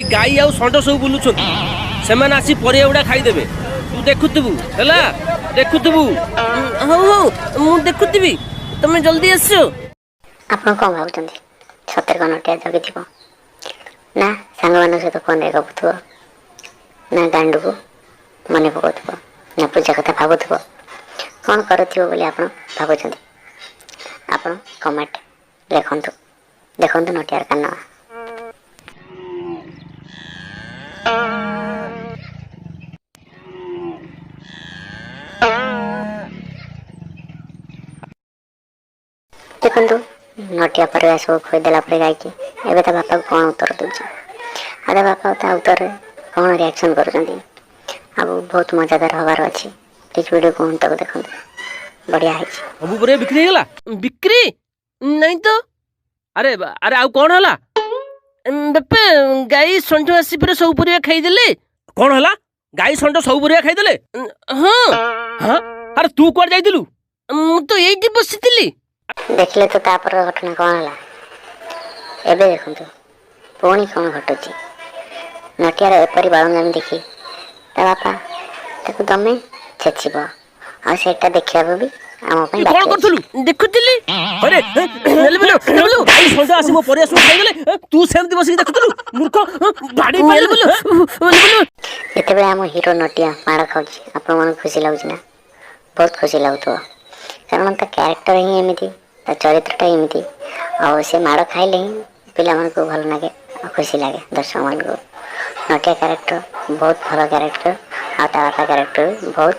ଗାଈ ଆଉ ଷଣ୍ଢ ସବୁ ବୁଲୁଛନ୍ତି, ସେମାନେ ଆସି ପରିବା ଗୁଡ଼ା ଖାଇଦେବେ। ତୁ ଦେଖୁଥିବୁ, ହେଲା, ଦେଖୁଥିବୁ। ହଉ ହଉ, ମୁଁ ଦେଖୁଥିବି, ତମେ ଜଲ୍ଦି ଆସ। ଆପଣ କ'ଣ ଭାବୁଛନ୍ତି? ସତରେ କ'ଣ ନଟିଆ ଜଗିଥିବ, ନା ସାଙ୍ଗମାନଙ୍କ ସହିତ ଫୋନରେ ଗପୁଥିବ, ନା ଗାଣ୍ଡୁକୁ ମନେ ପକାଉଥିବ, ନା ପୂଜା କଥା ଭାବୁଥିବ? କ'ଣ କରୁଥିବ ବୋଲି ଆପଣ ଭାବୁଛନ୍ତି? ଆପଣ କମେଣ୍ଟ ଲେଖନ୍ତୁ। ଦେଖନ୍ତୁ ନଟିଆର କାରନାମା। ଦେଖନ୍ତୁ, ନଟିଆ ପରିବା ସବୁ ଖୋଇଦେଲା ପରେ ଗାଈକି ଏବେ ତା ବାପାକୁ କ'ଣ ଉତ୍ତର ଦେଉଛି ଆଉ ତା ବାପା ତା ଉତ୍ତରରେ କ'ଣ ରିଆକ୍ସନ୍ କରୁଛନ୍ତି। ଆଉ ବହୁତ ମଜାଦାର ହେବାର ଅଛି। ପ୍ଲିଜ୍ ଭିଡ଼ିଓକୁ ତାକୁ ଦେଖନ୍ତୁ, ବଢ଼ିଆ ହେଇଛି। ସବୁ ପରିବା ବିକ୍ରି ହେଇଗଲା? ବିକ୍ରି ନାଇଁ ତ। ଆରେ ଆରେ, ଆଉ କ'ଣ ହେଲା? ବାପା, ଗାଈ ଷଣ୍ଢ ଆସି ପରେ ସବୁ ପରିବା ଖାଇଦେଲେ। କ'ଣ ହେଲା? ଗାଈ ଷଣ୍ଢ ସବୁ ପରିବା ଖାଇଦେଲେ? ହଁ ହଁ। ଆରେ, ତୁ କୁଆଡ଼େ ଯାଇଥିଲୁ? ମୁଁ ତ ଏଇଠି ବସିଥିଲି। ଦେଖିଲେ ତ ତାପର ଘଟଣା କ'ଣ ହେଲା? ଏବେ ଦେଖନ୍ତୁ ପୁଣି କ'ଣ ଘଟୁଛି। ନଟିଆର ଏପରି ବାଳୁଙ୍ଗାମି ଦେଖି ତା ବାପା ତାକୁ ଦମେ ଛେଚିବ, ଆଉ ସେଇଟା ଦେଖିବାକୁ ବି ଆମ ପାଇଁ କଣ ବାକି ଅଛି। କରୁଥିଲୁ? ଦେଖୁଥିଲି। ଆରେ ଗାଈ ଷଣ୍ଢ ଆସି ମୋ ପରିବା ସବୁ ଖାଇଗଲେ, ତୁ ସେମିତି ବସିକି ଦେଖୁଥିଲୁ? ମୂର୍ଖ, ବାଡେଇ ପାରିଲୁ? ଯେତେବେଳେ ଆମ ହିରୋ ନଟିଆ ମାଡ଼ ଖାଉଛି, ଆପଣମାନଙ୍କୁ ଖୁସି ଲାଗୁଛି ନା? ବହୁତ ଖୁସି ଲାଗୁଥିବ, କାରଣ ତା କ୍ୟାରେକ୍ଟର ହିଁ ଏମିତି, ତା ଚରିତ୍ରଟା ଏମିତି। ଆଉ ସେ ମାଡ଼ ଖାଇଲେ ହିଁ ପିଲାମାନଙ୍କୁ ଭଲ ଲାଗେ ଆଉ ଖୁସି ଲାଗେ ଦର୍ଶକମାନଙ୍କୁ। ନଟିଆ କ୍ୟାରେକ୍ଟର ବହୁତ ଭଲ କ୍ୟାରେକ୍ଟର, ଆଉ ତା ବାପା କ୍ୟାରେକ୍ଟର ବି ବହୁତ